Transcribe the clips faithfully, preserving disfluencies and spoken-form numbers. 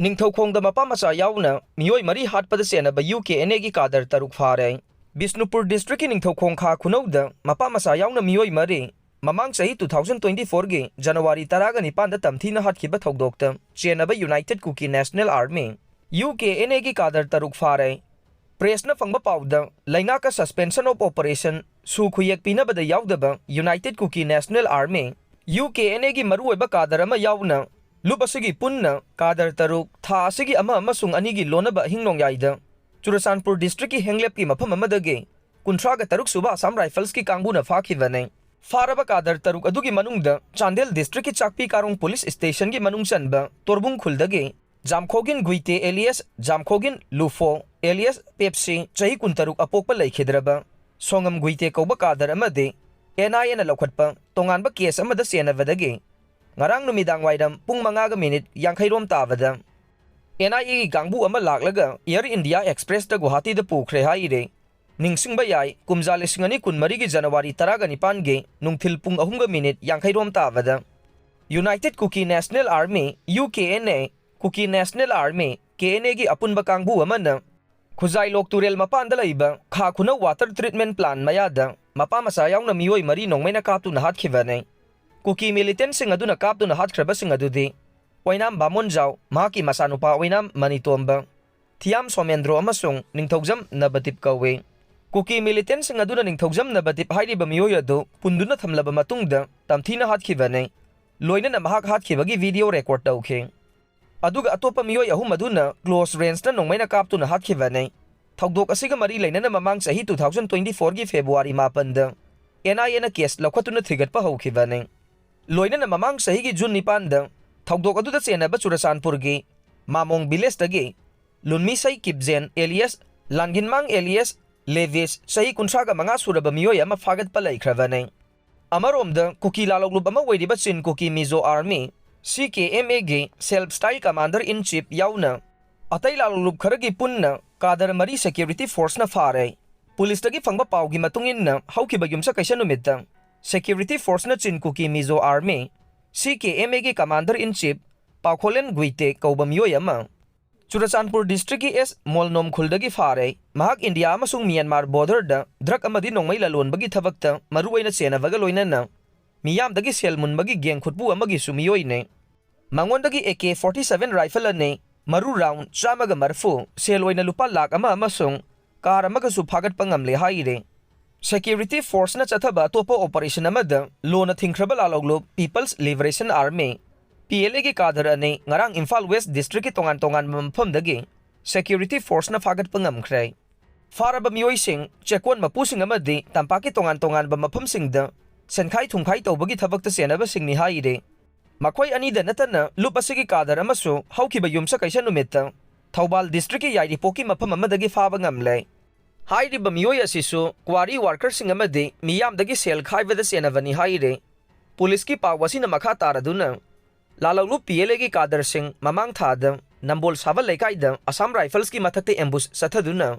ꯅꯤꯡꯊꯧꯈꯣꯡꯗ ꯃꯄꯥ ꯃꯆꯥ ꯌꯥꯎꯅ ꯃꯤꯑꯣꯏ ꯃꯔꯤ ꯍꯥꯠꯄꯗ ꯆꯦꯟꯅꯕ ꯌꯨ ꯀꯦ ꯑꯦꯟ ꯑꯦꯒꯤ ꯀꯥꯗꯔ ꯇꯔꯨꯛ ꯐꯥꯔꯦ꯫ ꯕꯤꯁꯅꯨꯄꯨꯔ ꯗꯤꯁꯇ꯭ꯔꯤꯛꯀꯤ ꯅꯤꯡꯊꯧꯈꯣꯡ ꯈꯥ ꯈꯨꯅꯧꯗ ꯃꯄꯥ ꯃꯆꯥ ꯌꯥꯎꯅ ꯃꯤꯑꯣꯏ ꯃꯔꯤ ꯃꯃꯥꯡ ꯆꯍꯤ two thousand twenty fourꯒꯤ ꯖꯅꯋꯥꯔꯤ ꯇꯔꯥꯒ ꯅꯤꯄꯥꯟꯗ ꯇꯝꯊꯤꯅ ꯍꯥꯠꯈꯤꯕ ꯊꯧꯗꯣꯛꯇ ꯆꯦꯟꯅꯕ united Kuki national army, U K N ꯑꯦꯒꯤ ꯀꯥꯗꯔ ꯇꯔꯨꯛ ꯐꯥꯔꯦ꯫ ꯄ꯭ꯔꯦꯁꯅ ꯐꯪꯕ ꯄꯥꯎꯗ, ꯂꯩꯉꯥꯛꯀ suspension of operation ꯁꯨ ꯈꯨꯌꯦꯛ ꯄꯤꯅꯕꯗ ꯌꯥꯎꯗꯕ united Kuki national army, U K N ꯑꯦꯒꯤ ꯃꯔꯨꯑꯣꯏꯕ ꯀꯥꯗꯔ ꯑꯃ ꯌꯥꯎꯅ ꯂꯨꯞ ꯑꯁꯤꯒꯤ ꯄꯨꯟꯅ ꯀꯥꯗꯔ ꯇꯔꯨꯛ, ꯊꯥ ꯑꯁꯤꯒꯤ ꯑꯃ ꯑꯃꯁꯨꯡ ꯑꯅꯤꯒꯤ ꯂꯣꯟꯅꯕ ꯑꯍꯤꯡ ꯅꯣꯡꯌꯥꯏꯗ ꯆꯨꯔꯆꯥꯟꯄꯨꯔ ꯗꯤꯁꯇ꯭ꯔꯤꯛꯀꯤ ꯍꯦꯡꯂꯦꯞꯀꯤ ꯃꯐꯝ ꯑꯃꯗꯒꯤ ꯀꯨꯟꯊ꯭ꯔꯥꯒ ꯇꯔꯨꯛ ꯁꯨꯕ ꯑꯁꯥꯝ ꯔꯥꯏꯐꯜꯁꯀꯤ ꯀꯥꯡꯕꯨꯅ ꯐꯥꯈꯤꯕꯅꯤ꯫ ꯐꯥꯔꯕ ꯀꯥꯗꯔ ꯇꯔꯨꯛ ꯑꯗꯨꯒꯤ ꯃꯅꯨꯡꯗ ꯆꯥꯟꯗꯦꯜ ꯗꯤꯁꯇ꯭ꯔꯤꯛꯀꯤ ꯆꯥꯛꯄꯤ ꯀꯥꯔꯣꯡ ꯄꯨꯂꯤꯁ ꯁ꯭ꯇꯦꯁꯟꯒꯤ ꯃꯅꯨꯡ ꯆꯟꯕ ꯇꯣꯔꯕꯨꯡ ꯈꯨꯜꯗꯒꯤ ꯖꯥꯝꯈꯣꯒꯤꯟ ꯒꯨꯏꯇꯦ alias ꯖꯥꯝꯈꯣꯒꯤꯟ ꯂꯨꯐꯣ alias ꯄꯦꯞꯁꯤ, ꯆꯍꯤ ꯀꯨꯟꯇꯔꯨꯛ ꯑꯄꯣꯛꯄ ꯂꯩꯈꯤꯗ꯭ꯔꯕ ꯁꯣꯉꯝ ꯒꯨꯏꯇꯦ ꯀꯧꯕ ꯀꯥꯗꯔ ꯑꯃꯗꯤ ꯑꯦꯟ ꯑꯥꯏ ꯑꯦꯅ ꯂꯧꯈꯠꯄ ꯇꯣꯉꯥꯟꯕ ꯀꯦꯁ ꯑꯃꯗ ꯆꯦꯟꯅꯕꯗꯒꯤ ꯉꯔꯥꯡ ꯅꯨꯃꯤꯗꯥꯡ ꯋꯥꯏꯔꯝ ꯄꯨꯡ ꯃꯉꯥꯒ ꯃꯤꯅꯤꯠ ꯌꯥꯡꯈꯩꯔꯣꯝ ꯇꯥꯕꯗ ꯑꯦꯟ ꯑꯥꯏ ꯑꯦꯒꯤ ꯀꯥꯡꯕꯨ ꯑꯃ ꯂꯥꯛꯂꯒ ꯑꯦꯌꯔ ꯏꯟꯗꯤꯌꯥ ꯑꯦꯛꯁꯄ꯭ꯔꯦꯁꯇ ꯒꯨꯋꯥꯍꯥꯇꯤꯗ ꯄꯨꯈ꯭ꯔꯦ ꯍꯥꯏꯔꯦ꯫ ꯅꯤꯡꯁꯤꯡꯕ ꯌꯥꯏ, ꯀꯨꯝꯖꯥ ꯂꯤꯁꯤꯡ ꯑꯅꯤ ꯀꯨꯟꯃꯔꯤꯒꯤ ꯖꯅꯋꯥꯔꯤ ꯇꯔꯥꯒ ꯅꯤꯄꯥꯟꯒꯤ ꯅꯨꯡꯊꯤꯜ ꯄꯨꯡ ꯑꯍꯨꯝꯒ ꯃꯤꯅꯤꯠ ꯌꯥꯡꯈꯩꯔꯣꯝ ꯇꯥꯕꯗ united Kuki national army, U K N A, Kuki national army, K N ꯑꯦꯒꯤ ꯑꯄꯨꯟꯕ ꯀꯥꯡꯕꯨ ꯑꯃꯅ ꯈꯨꯖꯥꯏꯂꯣꯛ ꯇꯨꯔꯦꯜ ꯃꯄꯥꯟꯗ ꯂꯩꯕ ꯈꯥ ꯈꯨꯅꯧ ꯋꯥꯇꯔ ꯇ꯭ꯔꯤꯠꯃꯦꯟ ꯄ꯭ꯂꯥꯟ ꯃꯌꯥꯗ ꯃꯄꯥ ꯃꯆꯥ ꯌꯥꯎꯅ ꯃꯤꯑꯣꯏ ꯃꯔꯤ ꯅꯣꯡꯃꯩꯅ ꯀꯥꯞꯇꯨꯅ ꯍꯥꯠꯈꯤꯕꯅꯤ꯫ ꯀꯨꯀꯤ ꯃꯤꯂꯤꯇꯦꯟꯁꯤꯡ ꯑꯗꯨꯅ ꯀꯥꯞꯇꯨꯅ ꯍꯥꯠꯈ꯭ꯔꯕꯁꯤꯡ ꯑꯗꯨꯗꯤ ꯑꯣꯏꯅꯥꯝ ꯕꯥꯃꯣꯟꯖꯥꯎ, ꯃꯍꯥꯛꯀꯤ ꯃꯆꯥꯅꯨꯄꯥ ꯑꯣꯏꯅꯥꯝ ꯃꯅꯤꯇꯣꯝꯕ, ꯊꯤꯌꯥꯝ ꯁꯣꯃꯦꯟꯗ꯭ꯔꯣ ꯑꯃꯁꯨꯡ ꯅꯤꯡꯊꯧꯖꯝ ꯅꯕꯗꯤꯞ ꯀꯧꯏ꯫ ꯀꯨꯀꯤ ꯃꯤꯂꯤꯇꯦꯟꯁꯤꯡ ꯑꯗꯨꯅ ꯅꯤꯡꯊꯧꯖꯝ ꯅꯕꯗꯤꯞ ꯍꯥꯏꯔꯤꯕ ꯃꯤꯑꯣꯏ ꯑꯗꯨ ꯄꯨꯟꯗꯨꯅ ꯊꯝꯂꯕ ꯃꯇꯨꯡꯗ ꯇꯝꯊꯤꯅ ꯍꯥꯠꯈꯤꯕꯅꯤ꯫ ꯂꯣꯏꯅꯅ ꯃꯍꯥꯛ ꯍꯥꯠꯈꯤꯕꯒꯤ ꯚꯤꯗꯤꯑꯣ ꯔꯦꯀꯣꯔꯗ ꯇꯧꯈꯤ꯫ ꯑꯗꯨꯒ ꯑꯇꯣꯞꯄ ꯃꯤꯑꯣꯏ ꯑꯍꯨꯝ ꯑꯗꯨꯅ ꯀ꯭ꯂꯣꯖ ꯔꯦꯟꯖꯇ ꯅꯣꯡꯃꯩꯅ ꯀꯥꯞꯇꯨꯅ ꯍꯥꯠꯈꯤꯕꯅꯤ꯫ ꯊꯧꯗꯣꯛ ꯑꯁꯤꯒ ꯃꯔꯤ ꯂꯩꯅꯅ ꯃꯃꯥꯡ ꯆꯍꯤ two thousand twenty fourꯒꯤ ꯐꯦꯕ꯭ꯔꯨꯋꯥꯔꯤ ꯃꯥꯄꯟꯗ ꯑꯦꯟ ꯑꯥꯏ ꯑꯦꯅ ꯀꯦꯁ ꯂꯧꯈꯠꯇꯨꯅ ꯊꯤꯒꯠꯄ ꯍꯧꯈꯤꯕꯅꯤ꯫ ꯂꯣꯏꯅꯅ ꯃꯃꯥꯡ ꯆꯍꯤꯒꯤ ꯖꯨꯟ ꯅꯤꯄꯥꯟꯗ ꯊꯧꯗꯣꯛ ꯑꯗꯨꯗ ꯆꯦꯟꯅꯕ ꯆꯨꯔꯆꯥꯟꯄꯨꯔꯒꯤ ꯃꯥꯃꯣꯡ ꯚꯤꯂꯦꯖꯇꯒꯤ ꯂꯨꯟꯃꯤꯁꯩ ꯀꯤꯞꯖꯦꯟ alias ꯂꯥꯟꯒꯤꯟꯃꯥꯡ alias ꯂꯦꯚꯤꯁ, ꯆꯍꯤ ꯀꯨꯟꯊ꯭ꯔꯥꯒ ꯃꯉꯥ ꯁꯨꯔꯕ ꯃꯤꯑꯣꯏ ꯑꯃ ꯐꯥꯒꯠꯄ ꯂꯩꯈ꯭ꯔꯕꯅꯤ꯫ ꯑꯃꯔꯣꯝꯗ ꯀꯨꯀꯤ ꯂꯥꯂꯣꯛꯂꯨꯞ ꯑꯃ ꯑꯣꯏꯔꯤꯕ ꯆꯤꯟ ꯀꯨꯀꯤ ꯃꯤꯖꯣ ꯑꯥꯔꯃꯤ, ꯁꯤ ꯀꯦ ꯑꯦꯝ ꯑꯦꯒꯤ self style commander in chief ꯌꯥꯎꯅ ꯑꯇꯩ ꯂꯥꯂꯣꯛꯂꯨꯞ ꯈꯔꯒꯤ ꯄꯨꯟꯅ ꯀꯥꯗꯔ ꯃꯔꯤ ꯁꯦꯀ꯭ꯌꯨꯔꯤꯇꯤ ꯐꯣꯔꯁꯅ ꯐꯥꯔꯦ꯫ ꯄꯨꯂꯤꯁꯇꯒꯤ ꯐꯪꯕ ꯄꯥꯎꯒꯤ ꯃꯇꯨꯡ ꯏꯟꯅ, ꯍꯧꯈꯤꯕ ꯌꯨꯝꯁꯀꯩꯁ ꯅꯨꯃꯤꯠꯇ ꯁꯦꯀ꯭ꯌꯨꯔꯤꯇꯤ ꯐꯣꯔꯁꯅ ꯆꯤꯟ ꯀꯨꯀꯤ ꯃꯤꯖꯣ ꯑꯥꯔꯃꯤ, ꯁꯤ ꯀꯦ ꯑꯦꯝ ꯑꯦꯒꯤ commander in chief ꯄꯥꯎꯈꯣꯂꯦꯟ ꯒꯨꯏꯇꯦ ꯀꯧꯕ ꯃꯤꯑꯣꯏ ꯑꯃ ꯆꯨꯔꯆꯥꯟꯄꯨꯔ ꯗꯤꯁꯇ꯭ꯔꯤꯛꯀꯤ ꯑꯦꯁ ꯃꯣꯜꯅꯣꯝ ꯈꯨꯜꯗꯒꯤ ꯐꯥꯔꯦ꯫ ꯃꯍꯥꯛ ꯏꯟꯗꯤꯌꯥ ꯑꯃꯁꯨꯡ ꯃ꯭ꯌꯥꯟꯃꯥꯔ ꯕꯣꯔꯗꯔꯗ ꯗ꯭ꯔꯒ ꯑꯃꯗꯤ ꯅꯣꯡꯃꯩ ꯂꯂꯣꯟꯕꯒꯤ ꯊꯕꯛꯇ ꯃꯔꯨꯑꯣꯏꯅ ꯆꯦꯟꯅꯕꯒ ꯂꯣꯏꯅꯅ ꯃꯤꯌꯥꯝꯗꯒꯤ ꯁꯦꯜ ꯃꯨꯟꯕꯒꯤ ꯒꯦꯡ ꯈꯨꯠꯄꯨ ꯑꯃꯒꯤꯁꯨ ꯃꯤꯑꯣꯏꯅꯤ꯫ ꯃꯉꯣꯟꯗꯒꯤ A K forty seven rifle ꯑꯅꯤ, ꯃꯔꯨ ꯔꯥꯎꯟ ꯆꯥꯝꯃꯒ ꯃꯔꯤꯐꯨ, ꯁꯦꯜ ꯑꯣꯏꯅ ꯂꯨꯄꯥ ꯂꯥꯈ ꯑꯃ ꯑꯃꯁꯨꯡ ꯀꯥꯔ ꯑꯃꯒꯁꯨ ꯐꯥꯒꯠꯄ ꯉꯝꯂꯦ ꯍꯥꯏꯔꯤ꯫ ꯁꯦꯀ꯭ꯌꯨꯔꯤꯇꯤ ꯐꯣꯔꯁꯅ ꯆꯠꯊꯕ ꯑꯇꯣꯞꯄ ꯑꯣꯄꯔꯦꯁꯟ ꯑꯃꯗ ꯂꯣꯟꯅ ꯊꯤꯡꯈ꯭ꯔꯕ ꯂꯥꯂꯣꯡꯂꯨꯞ people's liberation army, P L ꯑꯦꯒꯤ ꯀꯥꯗꯔ ꯑꯅꯤ ꯉꯔꯥꯡ ꯏꯝꯐꯥꯜ ꯋꯦꯁ ꯗꯤꯁꯇ꯭ꯔꯤꯛꯀꯤ ꯇꯣꯉꯥꯟ ꯇꯣꯉꯥꯟꯕ ꯃꯐꯝꯗꯒꯤ ꯁꯦꯀ꯭ꯌꯨꯔꯤꯇꯤ ꯐꯣꯔꯁꯅ ꯐꯥꯒꯠꯄ ꯉꯝꯈ꯭ꯔꯦ꯫ ꯐꯥꯔꯕ ꯃꯤꯑꯣꯏꯁꯤꯡ ꯆꯦꯛꯀꯣꯟ ꯃꯄꯨꯁꯤꯡ ꯑꯃꯗꯤ ꯇꯝꯄꯥꯛꯀꯤ ꯇꯣꯉꯥꯟ ꯇꯣꯉꯥꯟꯕ ꯃꯐꯝꯁꯤꯡꯗ ꯁꯦꯟꯈꯥꯏ ꯊꯨꯝꯈꯥꯏ ꯇꯧꯕꯒꯤ ꯊꯕꯛꯇ ꯆꯦꯟꯅꯕꯁꯤꯡꯅꯤ ꯍꯥꯏꯔꯤ꯫ ꯃꯈꯣꯏ ꯑꯅꯤꯗ ꯅꯠꯇꯅ ꯂꯨꯞ ꯑꯁꯤꯒꯤ ꯀꯥꯗꯔ ꯑꯃꯁꯨ ꯍꯧꯈꯤꯕ ꯌꯨꯝꯁꯀꯩꯁ ꯅꯨꯃꯤꯠꯇ ꯊꯧꯕꯥꯜ ꯗꯤꯁꯇ꯭ꯔꯤꯛꯀꯤ ꯌꯥꯏꯔꯤꯄꯣꯛꯀꯤ ꯃꯐꯝ ꯑꯃꯗꯒꯤ ꯐꯥꯕ ꯉꯝꯂꯦ꯫ ꯍꯥꯏꯔꯤꯕ ꯃꯤꯑꯣꯏ ꯑꯁꯤꯁꯨ ꯀ꯭ꯋꯥꯔꯤ ꯋꯥꯔꯀꯔꯁꯤꯡ ꯑꯃꯗꯤ ꯃꯤꯌꯥꯝꯗꯒꯤ ꯁꯦꯜ ꯈꯥꯏꯕꯗ ꯆꯦꯟꯅꯕꯅꯤ ꯍꯥꯏꯔꯤ꯫ ꯄꯨꯂꯤꯁꯀꯤ ꯄꯥꯎ ꯑꯁꯤꯅ ꯃꯈꯥ ꯇꯥꯔꯗꯨꯅ ꯂꯥꯂꯣꯡꯂꯨꯞ ꯄꯤ ꯑꯦꯜ ꯑꯦꯒꯤ ꯀꯥꯗꯔꯁꯤꯡ ꯃꯃꯥꯡ ꯊꯥꯗ ꯅꯝꯕꯣꯜ ꯁꯥꯕꯜ ꯂꯩꯀꯥꯏꯗ ꯑꯁꯥꯝ ꯔꯥꯏꯐꯜꯁꯀꯤ ꯃꯊꯛꯇ ꯑꯦꯝꯕꯨꯁ ꯆꯠꯊꯗꯨꯅ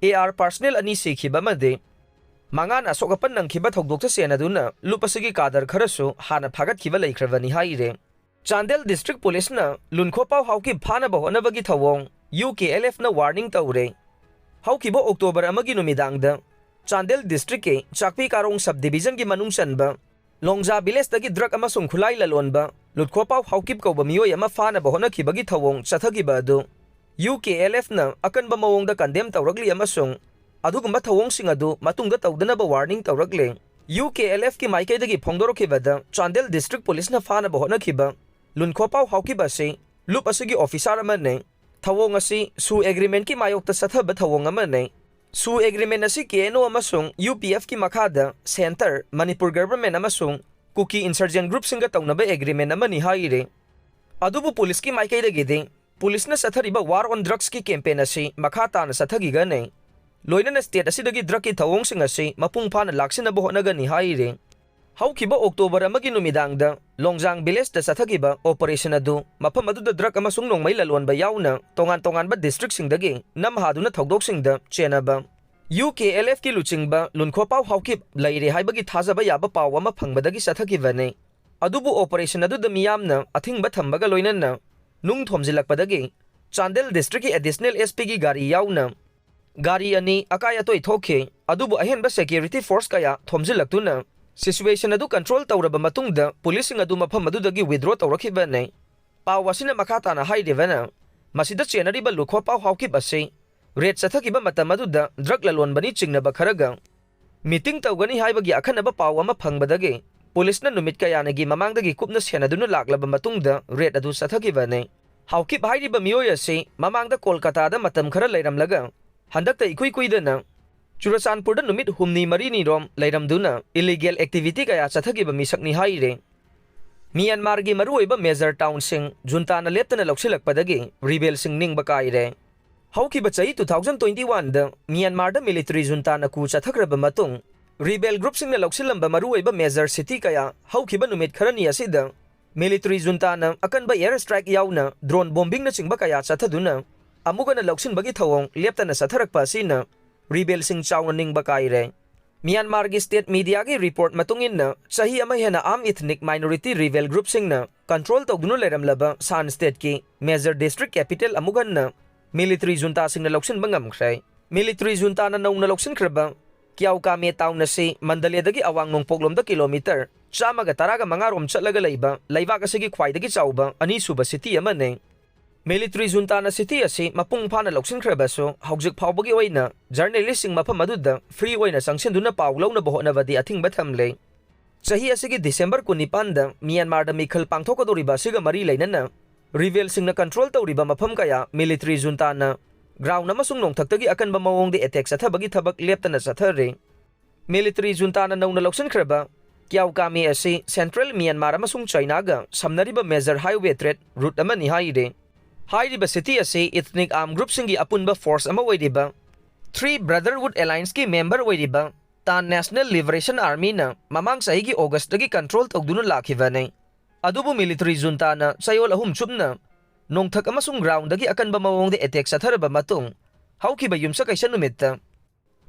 ꯑꯦ ꯑꯥꯔ ꯄꯥꯔꯁꯅꯦꯜ ꯑꯅꯤ ꯁꯤꯈꯤꯕ ꯑꯃꯗꯤ ꯃꯉꯥꯅ ꯑꯁꯣꯛ ꯑꯄꯟ ꯅꯪꯈꯤꯕ ꯊꯧꯗꯣꯛꯇ ꯆꯦꯟꯅꯗꯨꯅ ꯂꯨꯞ ꯑꯁꯤꯒꯤ ꯀꯥꯗꯔ ꯈꯔꯁꯨ ꯍꯥꯟꯅ ꯐꯥꯒꯠꯈꯤꯕ ꯂꯩꯈ꯭ꯔꯕꯅꯤ ꯍꯥꯏꯔꯦ꯫ ꯆꯥꯟꯗꯦꯜ ꯗꯤꯁꯇ꯭ꯔꯤꯛ ꯄꯨꯂꯤꯁꯅ ꯂꯨꯟꯈꯣꯄꯥꯎ ꯍꯥꯎꯀꯤꯞ ꯐꯥꯅꯕ ꯍꯣꯠꯅꯕꯒꯤ ꯊꯧꯑꯣꯡ ꯌꯨ ꯀꯦ ꯑꯦꯜ ꯑꯦꯐꯅ ꯋꯥꯔꯅꯤꯡ ꯇꯧꯔꯦ꯫ ꯍꯧꯈꯤꯕ ꯑꯣꯛꯇꯣꯕꯔ ꯑꯃꯒꯤ ꯅꯨꯃꯤꯗꯥꯡꯗ ꯆꯥꯟꯗꯦꯜ ꯗꯤꯁꯇ꯭ꯔꯤꯛꯀꯤ ꯆꯥꯛꯄꯤ ꯀꯥꯔꯣꯡ ꯁꯕ ꯗꯤꯕꯤꯖꯟꯒꯤ ꯃꯅꯨꯡ ꯆꯟꯕ ꯂꯣꯡꯖꯥ ꯚꯤꯂꯦꯖꯇꯒꯤ ꯗ꯭ꯔꯒ ꯑꯃꯁꯨꯡ ꯈꯨꯠꯂꯥꯏ ꯂꯂꯣꯟꯕ ꯂꯨꯠꯈꯣꯄꯥꯎ ꯍꯥꯎꯀꯤꯞ ꯀꯧꯕ ꯃꯤꯑꯣꯏ ꯑꯃ ꯐꯥꯅꯕ ꯍꯣꯠꯅꯈꯤꯕꯒꯤ ꯊꯧꯑꯣꯡ ꯆꯠꯊꯈꯤꯕ ꯑꯗꯨ ꯌꯨ ꯀꯦ ꯑꯦꯜ ꯑꯦꯐꯅ ꯑꯀꯟꯕ ꯃꯑꯣꯡꯗ ꯀꯟꯗꯦꯝ ꯇꯧꯔꯛꯂꯤ ꯑꯃꯁꯨꯡ ꯑꯗꯨꯒꯨꯝꯕ ꯊꯧꯑꯣꯡꯁꯤꯡ ꯑꯗꯨ ꯃꯇꯨꯡꯗ ꯇꯧꯗꯅꯕ ꯋꯥꯔꯅꯤꯡ ꯇꯧꯔꯛꯂꯤ꯫ ꯌꯨ ꯀꯦ ꯑꯦꯜ ꯑꯦꯐꯀꯤ ꯃꯥꯏꯀꯩꯗꯒꯤ ꯐꯣꯡꯗꯣꯔꯛꯈꯤꯕꯗ ꯆꯥꯟꯗꯦꯜ ꯗꯤꯁꯇ꯭ꯔꯤꯛ ꯄꯨꯂꯤꯁꯅ ꯐꯥꯅꯕ ꯍꯣꯠꯅꯈꯤꯕ ꯂꯨꯟꯈꯣꯄꯥꯎ ꯍꯥꯎꯀꯤꯞ ꯑꯁꯤ ꯂꯨꯞ ꯑꯁꯤꯒꯤ ꯑꯣꯐꯤꯁꯥꯔ ꯑꯃꯅꯤ꯫ ꯊꯧꯑꯣꯡ ꯑꯁꯤ ꯁꯨ ꯑꯦꯒ꯭ꯔꯤꯃꯦꯟꯠꯀꯤ ꯃꯥꯌꯣꯛꯇ ꯆꯠꯊꯕ ꯊꯧꯑꯣꯡ ꯑꯃꯅꯤ꯫ ꯁꯨ ꯑꯦꯒ꯭ꯔꯤꯃꯦꯟꯠ ꯑꯁꯤ ꯀꯦ ꯑꯦꯟ ꯑꯣ ꯑꯃꯁꯨꯡ ꯌꯨ ꯄꯤ ꯑꯦꯐꯀꯤ ꯃꯈꯥꯗ ꯁꯦꯟꯇꯔ, ꯃꯅꯤꯄꯨꯔ ꯒꯚꯔꯟꯃꯦꯟꯠ ꯑꯃꯁꯨꯡ ꯀꯨꯀꯤ ꯏꯟꯁꯔꯖꯦꯟꯠ ꯒ꯭ꯔꯨꯞꯁꯤꯡꯒ ꯇꯧꯅꯕ ꯑꯦꯒ꯭ꯔꯤꯃꯦꯟꯠ ꯑꯃꯅꯤ ꯍꯥꯏꯔꯤ꯫ ꯑꯗꯨꯕꯨ ꯄꯨꯂꯤꯁꯀꯤ ꯃꯥꯏꯀꯩꯗꯒꯤꯗꯤ ꯄꯨꯂꯤꯁꯅ ꯆꯠꯊꯔꯤꯕ ꯋꯥꯔ ꯑꯣꯟ ꯗ꯭ꯔꯒꯁꯀꯤ ꯀꯦꯝꯄꯦꯟ ꯑꯁꯤ ꯃꯈꯥ ꯇꯥꯅ ꯆꯠꯊꯈꯤꯒꯅꯤ꯫ ꯂꯣꯏꯅꯅ ꯁ꯭ꯇꯦꯠ ꯑꯁꯤꯗꯒꯤ ꯗ꯭ꯔꯒꯀꯤ ꯊꯧꯑꯣꯡꯁꯤꯡ ꯑꯁꯤ ꯃꯄꯨꯡ ꯐꯥꯅ ꯂꯥꯛꯁꯤꯟꯅꯕ ꯍꯣꯠꯅꯒꯅꯤ ꯍꯥꯏꯔꯤ꯫ ꯍꯧꯈꯤꯕ ꯑꯣꯛꯇꯣꯕꯔ ꯑꯃꯒꯤ ꯅꯨꯃꯤꯗꯥꯡꯗ ꯂꯣꯡꯖꯥꯡ ꯚꯤꯂꯦꯖꯇ ꯆꯠꯊꯈꯤꯕ ꯑꯣꯄꯔꯦꯁꯟ ꯑꯗꯨ ꯃꯐꯝ ꯑꯗꯨꯗ ꯗ꯭ꯔꯒ ꯑꯃꯁꯨꯡ ꯅꯣꯡꯃꯩ ꯂꯂꯣꯟꯕ ꯌꯥꯎꯅ ꯇꯣꯉꯥꯟ ꯇꯣꯉꯥꯟꯕ ꯗꯤꯁꯇ꯭ꯔꯤꯛꯁꯤꯡꯗꯒꯤ ꯅꯝꯍꯥꯗꯨꯅ ꯊꯧꯗꯣꯛꯁꯤꯡꯗ ꯆꯦꯟꯅꯕ ꯌꯨ ꯀꯦ ꯑꯦꯜ ꯑꯦꯐꯀꯤ ꯂꯨꯆꯤꯡꯕ ꯂꯨꯟꯈꯣꯄꯥꯎ ꯍꯥꯎꯀꯤꯞ ꯂꯩꯔꯦ ꯍꯥꯏꯕꯒꯤ ꯊꯥꯖꯕ ꯌꯥꯕ ꯄꯥꯎ ꯑꯃ ꯐꯪꯕꯗꯒꯤ ꯆꯠꯊꯈꯤꯕꯅꯤ꯫ ꯑꯗꯨꯕꯨ operation ꯑꯗꯨꯗ ꯃꯤꯌꯥꯝꯅ ꯑꯊꯤꯡꯕ ꯊꯝꯕꯒ ꯂꯣꯏꯅꯅ ꯅꯨꯡ ꯊꯣꯝꯖꯤꯜꯂꯛꯄꯗꯒꯤ ꯆꯥꯟꯗꯦꯜ district ꯀꯤ additional S P ꯒꯤ ꯒꯥꯔꯤ ꯌꯥꯎꯅ ꯒꯥꯔꯤ ꯑꯅꯤ ꯑꯀꯥꯏ ꯑꯇꯣꯏ ꯊꯣꯛꯈꯤ꯫ ꯑꯗꯨꯕꯨ ꯑꯍꯦꯟꯕ security force ꯀꯌꯥ ꯊꯣꯝꯖꯤꯜꯂꯛꯇꯨꯅ situation ꯑꯗꯨ control ꯇꯧꯔꯕ ꯃꯇꯨꯡꯗ police ꯁꯤꯡ ꯑꯗꯨ ꯃꯐꯝ ꯑꯗꯨꯗꯒꯤ withdraw ꯇꯧꯔꯛꯈꯤꯕꯅꯤ꯫ ꯄꯥꯎ ꯑꯁꯤꯅ ꯃꯈꯥ ꯇꯥꯅ ꯍꯥꯏꯔꯤꯕꯅ, ꯃꯁꯤꯗ ꯆꯦꯟꯅꯔꯤꯕ ꯂꯨꯈꯣꯄꯥꯎ ꯍꯥꯎꯀꯤꯞ ꯑꯁꯤ raid ꯆꯠꯊꯈꯤꯕ ꯃꯇꯝ ꯑꯗꯨꯗ drug ꯂꯂꯣꯟꯕꯅꯤ ꯆꯤꯡꯅꯕ ꯈꯔꯒ meeting ꯇꯧꯒꯅꯤ ꯍꯥꯏꯕꯒꯤ ꯑꯈꯟꯅꯕ ꯄꯥꯎ ꯑꯃ ꯐꯪꯕꯗꯒꯤ police ꯅ ꯅꯨꯃꯤꯠ ꯀꯌꯥꯅꯤꯒꯤ ꯃꯃꯥꯡꯗꯒꯤ ꯀꯨꯞꯅ ꯁꯦꯟꯅꯗꯨꯅ ꯂꯥꯛꯂꯕ ꯃꯇꯨꯡꯗ raid ꯑꯗꯨ ꯆꯠꯊꯈꯤꯕꯅꯤ꯫ ꯍꯥꯎꯀꯤꯞ ꯍꯥꯏꯔꯤꯕ ꯃꯤꯑꯣꯏ ꯑꯁꯤ ꯃꯃꯥꯡꯗ ꯀꯣꯜꯀꯇꯥꯗ ꯃꯇꯝ ꯈꯔ ꯂꯩꯔꯝꯂꯒ ꯍꯟꯗꯛꯇ ꯏꯀꯨꯏ ꯀꯨꯏꯗꯅ ꯆꯨꯔꯆꯥꯟꯄꯨꯔꯗ ꯅꯨꯃꯤꯠ ꯍꯨꯝꯅꯤ ꯃꯔꯤꯅꯤꯔꯣꯝ ꯂꯩꯔꯝꯗꯨꯅ illegal activity ꯀꯌꯥ ꯆꯠꯊꯈꯤꯕ ꯃꯤꯁꯛꯅꯤ ꯍꯥꯏꯔꯤ꯫ ꯃ꯭ꯌꯥꯟꯃꯥꯔꯒꯤ ꯃꯔꯨꯑꯣꯏꯕ major town ꯁꯤꯡ ꯖꯨꯟꯇꯥꯅ ꯂꯦꯞꯇꯅ ꯂꯧꯁꯤꯜꯂꯛꯄꯗꯒꯤ rebel ꯁꯤꯡ ꯅꯤꯡꯕ ꯀꯥꯏꯔꯦ꯫ ꯍꯧꯈꯤꯕ ꯆꯍꯤ two thousand twenty one ꯗ ꯃ꯭ꯌꯥꯟꯃꯥꯔꯗ military ꯖꯨꯟꯇꯥꯅ coup ꯆꯠꯊꯈ꯭ꯔꯕ ꯃꯇꯨꯡ, rebel group ꯁꯤꯡꯅ ꯂꯧꯁꯤꯜꯂꯝꯕ ꯃꯔꯨꯑꯣꯏꯕ major city ꯀꯌꯥ ꯍꯧꯈꯤꯕ ꯅꯨꯃꯤꯠ ꯈꯔꯅꯤ ꯑꯁꯤꯗ military ꯖꯨꯟꯇꯥꯅ ꯑꯀꯟꯕ air strike ꯌꯥꯎꯅ drone bombing ꯅꯆꯤꯡꯕ ꯀꯌꯥ ꯆꯠꯊꯗꯨꯅ ꯑꯃꯨꯛ ꯍꯟꯅ ꯂꯧꯁꯤꯟꯕꯒꯤ ꯊꯧꯑꯣꯡ ꯂꯦꯞꯇꯅ ꯆꯠꯊꯔꯛꯄ ꯑꯁꯤꯅ rebel ꯁꯤꯡ ꯆꯥꯎꯅ ꯅꯤꯡꯕ ꯀꯥꯏꯔꯦ꯫ ꯃ꯭ꯌꯥꯟꯃꯥꯔꯒꯤ state media ꯒꯤ report ꯃꯇꯨꯡ ꯏꯟꯅ, ꯆꯍꯤ ꯑꯃ ꯍꯦꯟꯅ armed ethnic minority rebel group ꯁꯤꯡꯅ control ꯇꯧꯗꯨꯅ ꯂꯩꯔꯝꯂꯕ ꯁꯥꯟ state ꯀꯤ major district capital ꯑꯃꯨꯛ ꯍꯟꯅ military ꯖꯨꯟꯇꯥꯁꯤꯡꯅ ꯂꯧꯁꯤꯟꯕ ꯉꯝꯈ꯭ꯔꯦ꯫ Military ꯖꯨꯟꯇꯥꯅ ꯅꯧꯅ ꯂꯧꯁꯤꯟꯈ꯭ꯔꯕ ꯀ꯭ꯌꯥꯎꯀꯥꯃꯦ town ꯑꯁꯤ ꯃꯟꯗꯂꯦꯗꯒꯤ ꯑꯋꯥꯡ ꯅꯣꯡꯄꯣꯛꯂꯣꯝꯗ kilometre ꯆꯥꯝꯃꯒ ꯇꯔꯥꯒ ꯃꯉꯥ ꯔꯣꯝ ꯆꯠꯂꯒ ꯂꯩꯕ ꯂꯩꯕꯥꯛ ꯑꯁꯤꯒꯤ ꯈ꯭ꯋꯥꯏꯗꯒꯤ ꯆꯥꯎꯕ ꯑꯅꯤꯁꯨꯕ city ꯑꯃꯅꯤ꯫ Military ꯖꯨꯟꯇꯥꯅ city ꯑꯁꯤ ꯃꯄꯨꯡ ꯐꯥꯅ ꯂꯧꯁꯤꯟꯈ꯭ꯔꯕꯁꯨ, ꯍꯧꯖꯤꯛ ꯐꯥꯎꯕꯒꯤ ꯑꯣꯏꯅ journalist ꯁꯤꯡ ꯃꯐꯝ ꯑꯗꯨꯗ free ꯑꯣꯏꯅ ꯆꯪꯁꯤꯟꯗꯨꯅ ꯄꯥꯎ ꯂꯧꯅꯕ ꯍꯣꯠꯅꯕꯗꯤ ꯑꯊꯤꯡꯕ ꯊꯝꯂꯦ꯫ ꯆꯍꯤ ꯑꯁꯤꯒꯤ December ꯀꯨꯟꯅꯤꯄꯥꯟꯗ ꯃ꯭ꯌꯥꯟꯃꯥꯔꯗ ꯃꯤꯈꯜ ꯄꯥꯡꯊꯣꯛꯀꯗꯧꯔꯤꯕ ꯑꯁꯤꯒ ꯃꯔꯤ ꯂꯩꯅꯅ rebel ꯁꯤꯡꯅ control ꯇꯧꯔꯤꯕ ꯃꯐꯝ ꯀꯌꯥ military ꯖꯨꯟꯇꯥꯅ ground ꯑꯃꯁꯨꯡ ꯅꯣꯡꯊꯛꯇꯒꯤ ꯑꯀꯟꯕ ꯃꯑꯣꯡꯗ attack ꯆꯠꯊꯕꯒꯤ ꯊꯕꯛ ꯂꯦꯞꯇꯅ ꯆꯠꯊꯔꯤ꯫ Military ꯖꯨꯟꯇꯥꯅ ꯅꯧꯅ ꯂꯧꯁꯤꯟꯈ꯭ꯔꯕ ꯀ꯭ꯌꯥꯎꯀꯥꯃꯦ ꯑꯁꯤ central ꯃ꯭ꯌꯥꯟꯃꯥꯔ ꯑꯃꯁꯨꯡ ꯆꯥꯏꯅꯥꯒ ꯁꯝꯅꯔꯤꯕ major highway trade route ꯑꯃꯅꯤ ꯍꯥꯏꯔꯤ꯫ ꯍꯥꯏꯔꯤꯕ city ꯑꯁꯤ ethnic armed group ꯁꯤꯡꯒꯤ ꯑꯄꯨꯟꯕ force ꯑꯃ ꯑꯣꯏꯔꯤꯕ Three Brotherhood Alliance ꯀꯤ member ꯑꯣꯏꯔꯤꯕ Tan National Liberation Army ꯅ ꯃꯃꯥꯡ ꯆꯍꯤꯒꯤ August ꯇꯒꯤ control ꯇꯧꯗꯨꯅ ꯂꯥꯛꯈꯤꯕꯅꯤ꯫ ꯑꯗꯨꯕꯨ military ꯖꯨꯟꯇꯥꯅ ꯆꯌꯣꯜ ꯑꯍꯨꯝ ꯆꯨꯞꯅ ꯅꯣꯡꯊꯛ ꯑꯃꯁꯨꯡ ground ꯗꯒꯤ ꯑꯀꯟꯕ ꯃꯑꯣꯡꯗ attack ꯆꯠꯊꯔꯕ ꯃꯇꯨꯡ, ꯍꯧꯈꯤꯕ ꯌꯨꯝꯁꯀꯩꯁ ꯅꯨꯃꯤꯠꯇ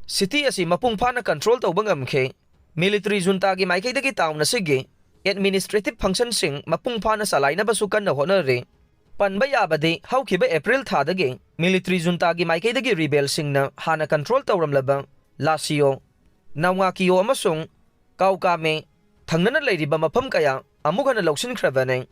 city ꯑꯁꯤ ꯃꯄꯨꯡ ꯐꯥꯅ control ꯇꯧꯕ ꯉꯝꯈꯤ꯫ Military ꯖꯨꯟꯇꯥꯒꯤ ꯃꯥꯏꯀꯩꯗꯒꯤ town ꯑꯁꯤꯒꯤ administrative functionꯁꯤꯡ ꯃꯄꯨꯡ ꯐꯥꯅ ꯆꯂꯥꯏꯅꯕꯁꯨ ꯀꯟꯅ ꯍꯣꯠꯅꯔꯤ꯫ ꯄꯟꯕ ꯌꯥꯕꯗꯤ, ꯍꯧꯈꯤꯕ ꯑꯦꯄ꯭ꯔꯤꯜ ꯊꯥꯗꯒꯤ military juntaꯒꯤ ꯃꯥꯏꯀꯩꯗꯒꯤ rebelꯁꯤꯡꯅ ꯍꯥꯟꯅ control ꯇꯧꯔꯝꯂꯕ ꯂꯥꯁꯤꯌꯣ, ꯅꯥꯎꯉꯥꯀꯤꯌꯣ ꯑꯃꯁꯨꯡ ꯀꯥꯎꯀꯥꯃꯦ ꯊꯪꯅꯅ ꯂꯩꯔꯤꯕ ꯃꯐꯝ ꯀꯌꯥ ꯑꯃꯨꯛ ꯍꯟꯅ ꯂꯧꯁꯤꯟꯈ꯭ꯔꯕꯅꯤ꯫